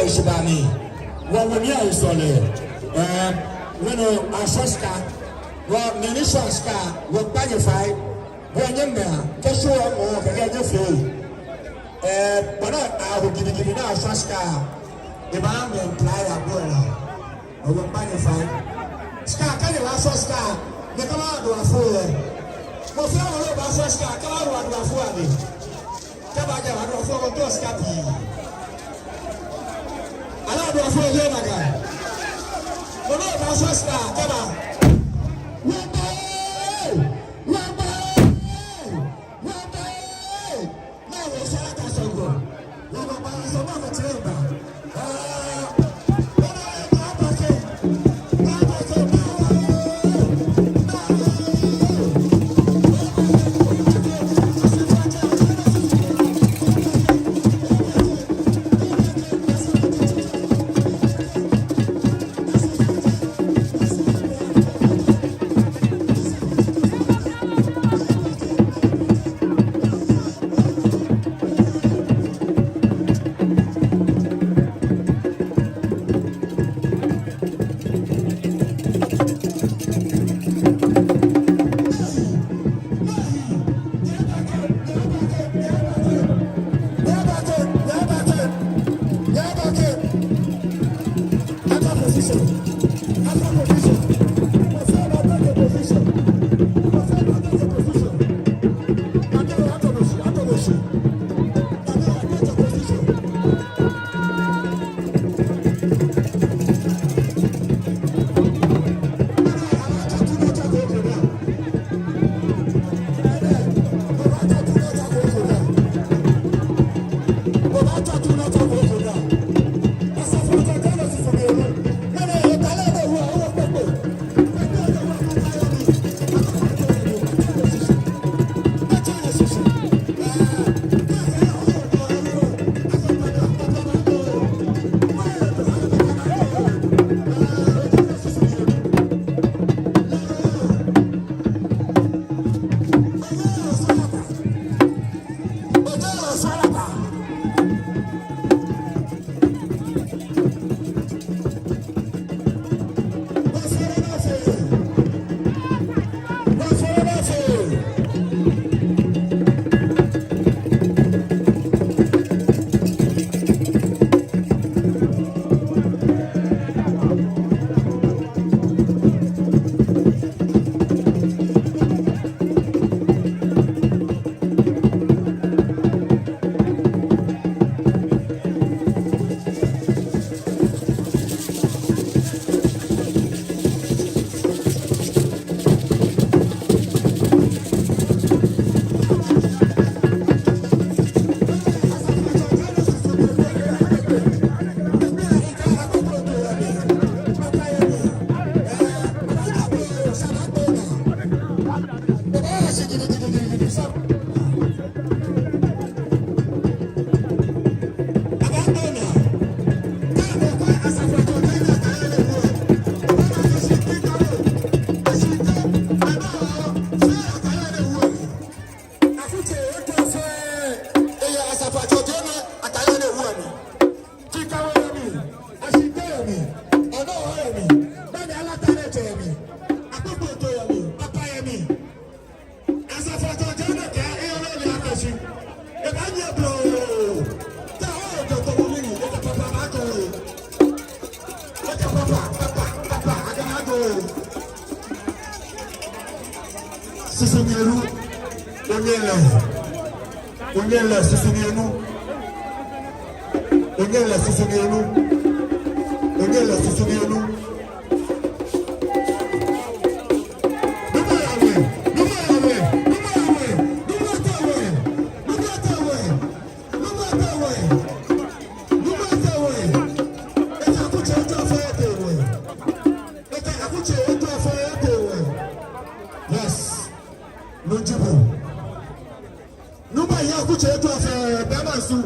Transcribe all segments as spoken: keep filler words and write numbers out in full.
Shibaa ni, wɔwo nii ahe sɔle. Ɛɛ, mɛi ni ashwa shika, wɔ mɛi ni shwa shika, wɔkpa nyɛ fai. Wɔnyɛmimɛi, kɛ shwɛ wɔ kɛkɛ nyɛfee. Ɛɛ, bɔ ni aho gidigidi ni ashwa shika, ebaa multiply abɔ lɛ. Wɔkpa nyɛ fai. Shika kɛ nyɛbaashwa shika, nyɛkaba aduafoi lɛ. Mɔ fɛɛ mɔ ni baashwa shika, kɛba aduafoi lɛ. Kɛba, kɛba, aduafoi, wɔtao shika pii. Aloo aduafoi lɛ nakai. Mɔ ni baashwa shika, kɛba. Wɔba ee! Wɔba ee! Wɔba ee! Naa wɔshwa shika sɔŋŋ. Wɔba, wɔba, wɔba, wɔba. Susumieru, onyɛ lɛ, onyɛ lɛ Susumieru, onyɛ lɛ Susumieru, onyɛ lɛ Susumieru. Nuumo Yawɛ, Nuumo Yawɛ, Nuumo Yawɛ, Nuumo Yawɛ, Nuumo Yawɛ, Nuumo Yawɛ, Nuumo Yawɛ, Nuumo Yawɛ, Nuumo Yawɛ. Ete akutsei etɛ fɛɛ etee wɛ. Ete akutsei etɛ fɛɛ etee wɛ. Yes. Nuumo Jibo. Nuumo Yawɛ akutsei etɛ fɛɛ, bɛma su.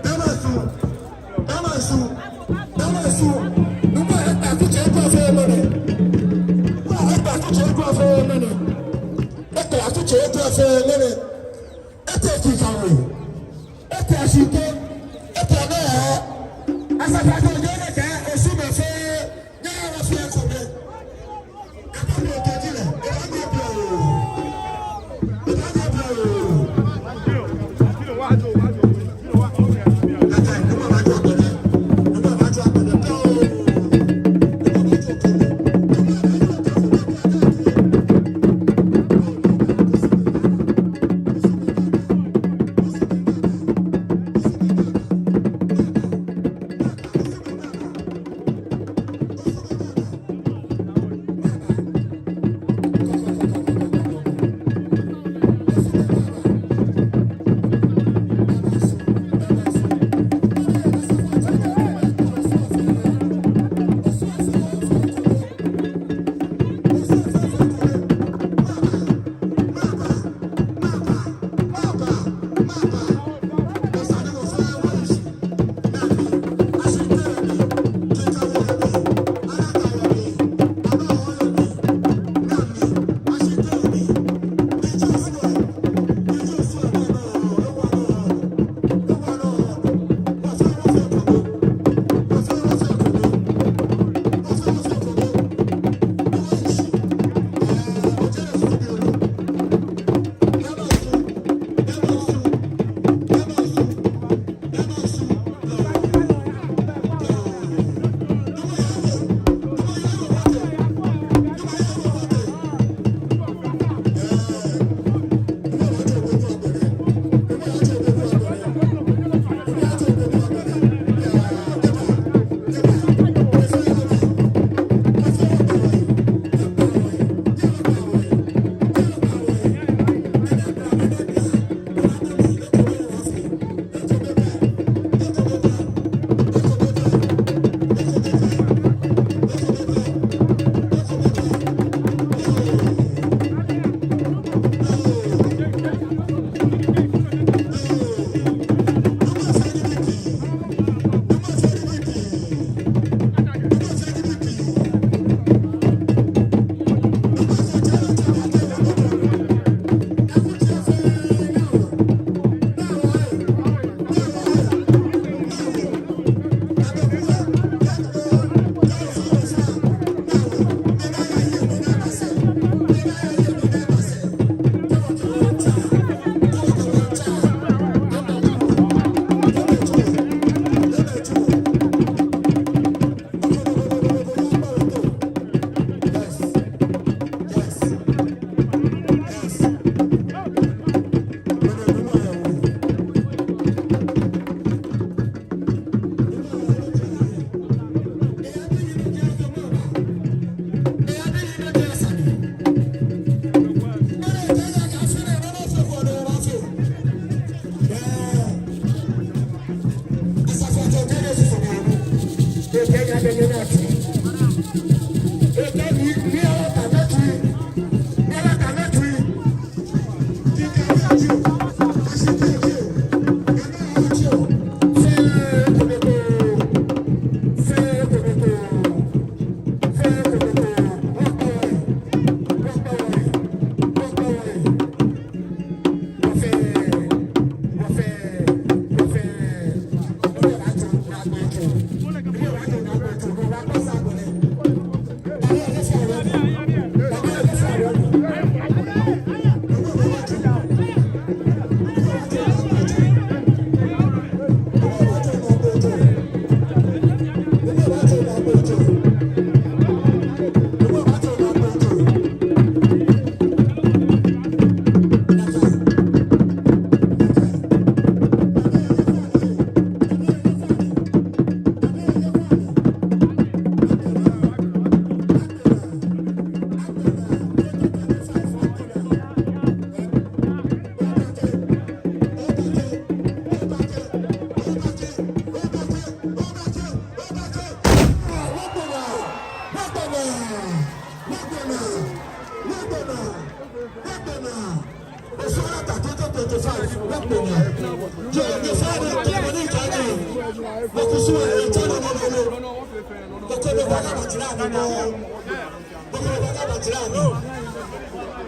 Bɛma su. Bɛma su. Bɛma su. Nuumo Yawɛ akutsei etɛ fɛɛ mɛni. Nuumo Yawɛ akutsei etɛ fɛɛ mɛni. Ete akutsei etɛ fɛɛ mɛni. Ete Kikawe. Ete Ashite. Ete Anɔhɔ.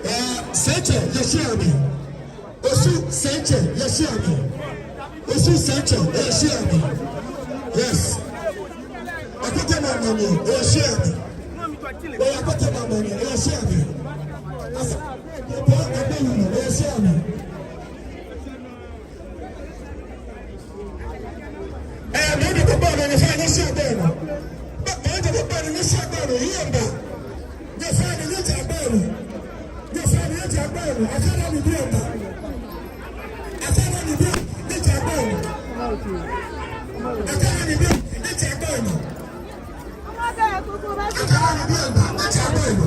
Eh, Sɛitsɛ, yɛ shia mli. Osu Sɛitsɛ, yɛ shia mli. Osu Sɛitsɛ, yɛ shia mli. Yes. Mami, oya shi ami. Oya kɔtɛ ma mami, oya shi ami. Asa, oya shi ami. Eh, mami, ko ba mami, fa ni shi ami. Ba, mami, ko ba ni shi ami, yamba. Nyɛfea ni nyɛjɛ agbo nɔ. Nyɛfea ni nyɛjɛ agbo nɔ. Akana ni bi ɔba. Akana ni bi, nyɛjɛ agbo nɔ. Akana ni bi, nyɛjɛ agbo nɔ. Akana ni bi ɔba, nyɛjɛ agbo nɔ.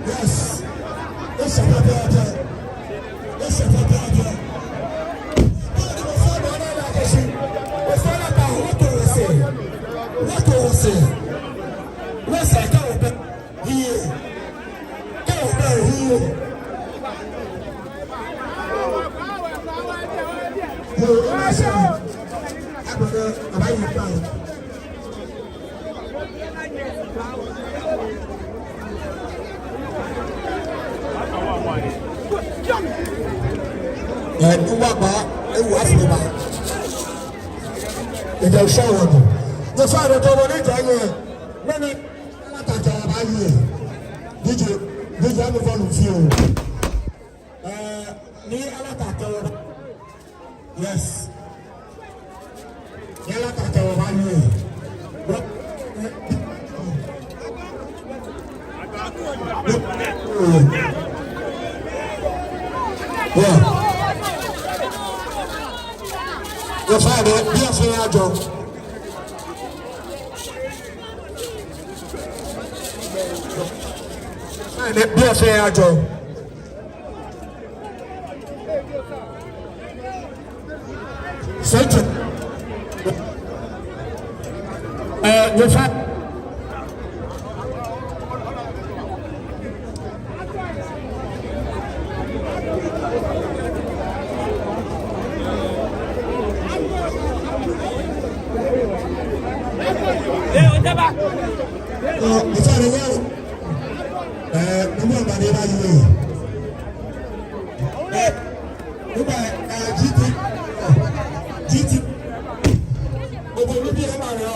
Yes. Esa papa ata. Esa papa ata. Bani mo fa bana na keshi. Ofainɛ, ta, wɔto wo sɛɛ. Wɔto wo sɛɛ. Wɔsɛɛ ka wɔbɛ. Hiɛ. Ka wɔbɛ hiɛ. Yoo, ina sha. Agbɛnɛ, abayi pa. Ɛ, ŋgba gba, ewu afro ba. Ejɛ shɔ wɔ do. Nyɛfea ni tɔmɔ ni ja nyɛ. Mɛni, ala ta ja ba yi. D J, D J, anu volume fio. Ɛ, ni ala ta tɔ. Yes. Ni ala ta tɔ ba ni. Yeah. Nyɛfea ni, biɛ fɛɛ ajɔ. Nyɛfea ni, biɛ fɛɛ ajɔ. Sɛnti. Ɛ, nyɛfea. Ɛɛ, mɔ ba de ba yi. Ɛɛ, mɔ ba, ɛɛ, G T, G T. Obo ni bi ɛ ma lɛ.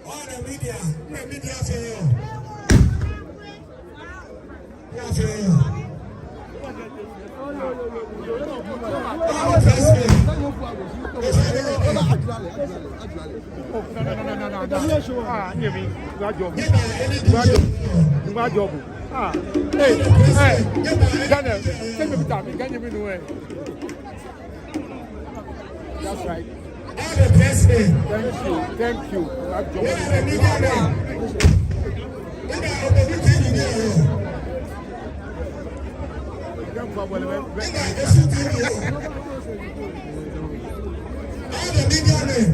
All the media, the media fɛɛ. Media fɛɛ. All the press men. Ah, nyɛmi, wa jɔ. Wa jɔ. Wa jɔ. Ah, hey, hey. Ghana, send me time. Can you be doing? That's right. All the press men. Thank you. Thank you. Wa jɔ. Where are the media men? Where are the media men? All the media men.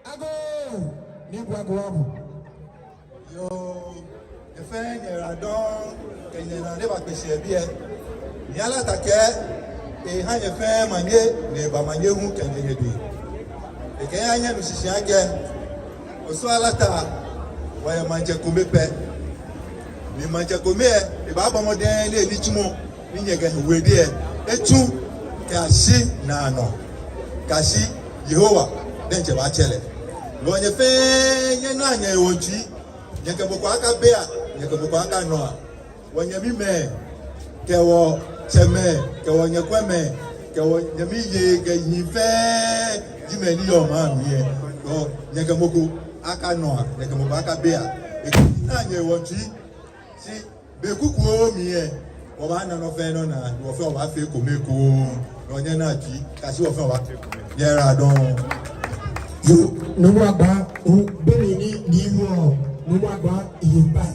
Agoo, ni bu agoo abu. Yoo, nyɛ fɛɛ nyɛyiwaladɔŋŋ, kɛ nyɛnaa ni eba kpe shi yɛ biɛ. Nii Alata kɛɛ, eha nyɛ fɛɛ manye, ni eba manye hu kɛjɛ nyɛdɛŋ. Ekɛɛ eha nyɛnu shishi akɛ, Osu Alata, wɔyɛ maŋtsɛ kome pɛ. Ni maŋtsɛ kome lɛ, ebaabɔ mɔdɛŋ ni enitsumɔ ni nyɛkɛ he webii lɛ, etsu kɛyashi naanɔ, kɛyashi Yehowa diɛŋtsɛ baatsɛ lɛ. Hewɔ nyɛ fɛɛ nyɛnaa nyɛhe wɔŋtsui, nyɛkɛ mɔ ko akabea, nyɛkɛ mɔ ko akanɔa. Wɔnyɛmimɛi, kɛ wɔtsɛmɛi, kɛ wɔnyɛkwɛmɛi, kɛ wɔnyɛmi yei, kɛ nyɛmimɛi fɛɛ ji mɛi ni yɔɔ maŋ mli lɛ. Hewɔ nyɛkɛ mɔ ko akanɔa, nyɛkɛ mɔ ko akabea. Nyɛnaa nyɛhe wɔŋtsui, shi be kukuoo mli lɛ, wɔbaana nɔ fɛɛ nɔ naa, ni wɔ fɛɛ wɔbaafee ekome ekoŋŋ. Hewɔ nyɛnaa tsui, kɛyashi wɔ fɛɛ wɔbaafee ekome. Nyɛyiwaladɔŋŋ. Yoo, Nuumo Agba, o, be mli ni, ni wɔ, Nuumo Agba, eye ba.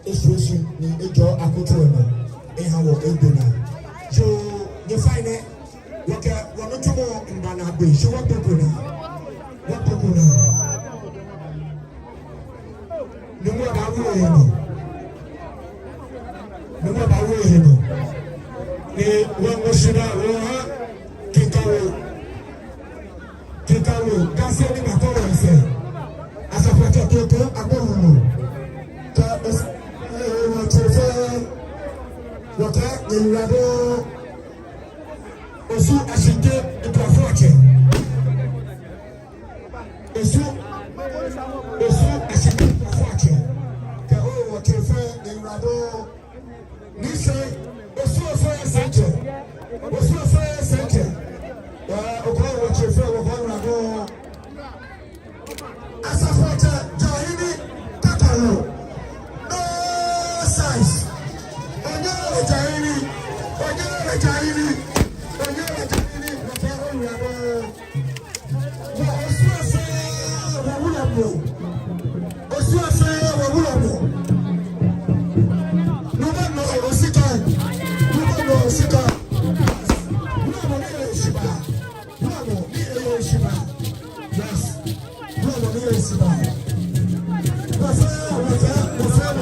Esu esu ni ejɔɔ akutso lɛ nɔ, eha wɔ egbe naa. Yoo, nyɛ fɛɛ nɛ, wɔkɛ wɔnitsumɔ miiba naagbee, shi wɔkpokpo naa, wɔkpokpo naa. Nuumo Agba wo ehe nɔ. Nuumo Agba wo ehe nɔ. Ni wɔŋɔ shi naa wɔha Kinkawe. Kinkawe, Gase ni makɔ wɔ sɛɛ. Asafoatsɛ Keke Agbewulu. Kɛ Os-, ee, wɔtsɛ fɛɛ, wɔkɛ nyɛyiwaladɔŋŋ. Osu Ashinte Ikuafoatsɛ. Osu, Osu Ashinte Ikuafoatsɛ. Kɛ oo, wɔtsɛ fɛɛ, nyɛyiwaladɔŋŋ. Ni sɛɛ, Osu Ofɔyɛ Sɛitsɛ. Osu Ofɔyɛ Sɛitsɛ. Ee, okɔ wɔtsɛ fɛɛ, wɔkɔ nyɛyiwaladɔŋŋ. Asafoatsɛ Jahini Kakalo. No size. Onyɛ Jahini. Onyɛ Jahini. Onyɛ Jahini. Wɔkɔ nyɛyiwaladɔŋŋ. Wɔ Osu Ofɔyɛ, wɔ wulɔmɔ. Osu Ofɔyɛ, wɔ wulɔmɔ. Nuumo nɔ Osika. Nuumo nɔ Osika. Wulɔmɔ ni eye shiba. Wulɔmɔ ni eye shiba. Yes. Wulɔmɔ ni eye shiba. Wɔ fɛɛ, wɔ fɛɛ, wɔ fɛɛ.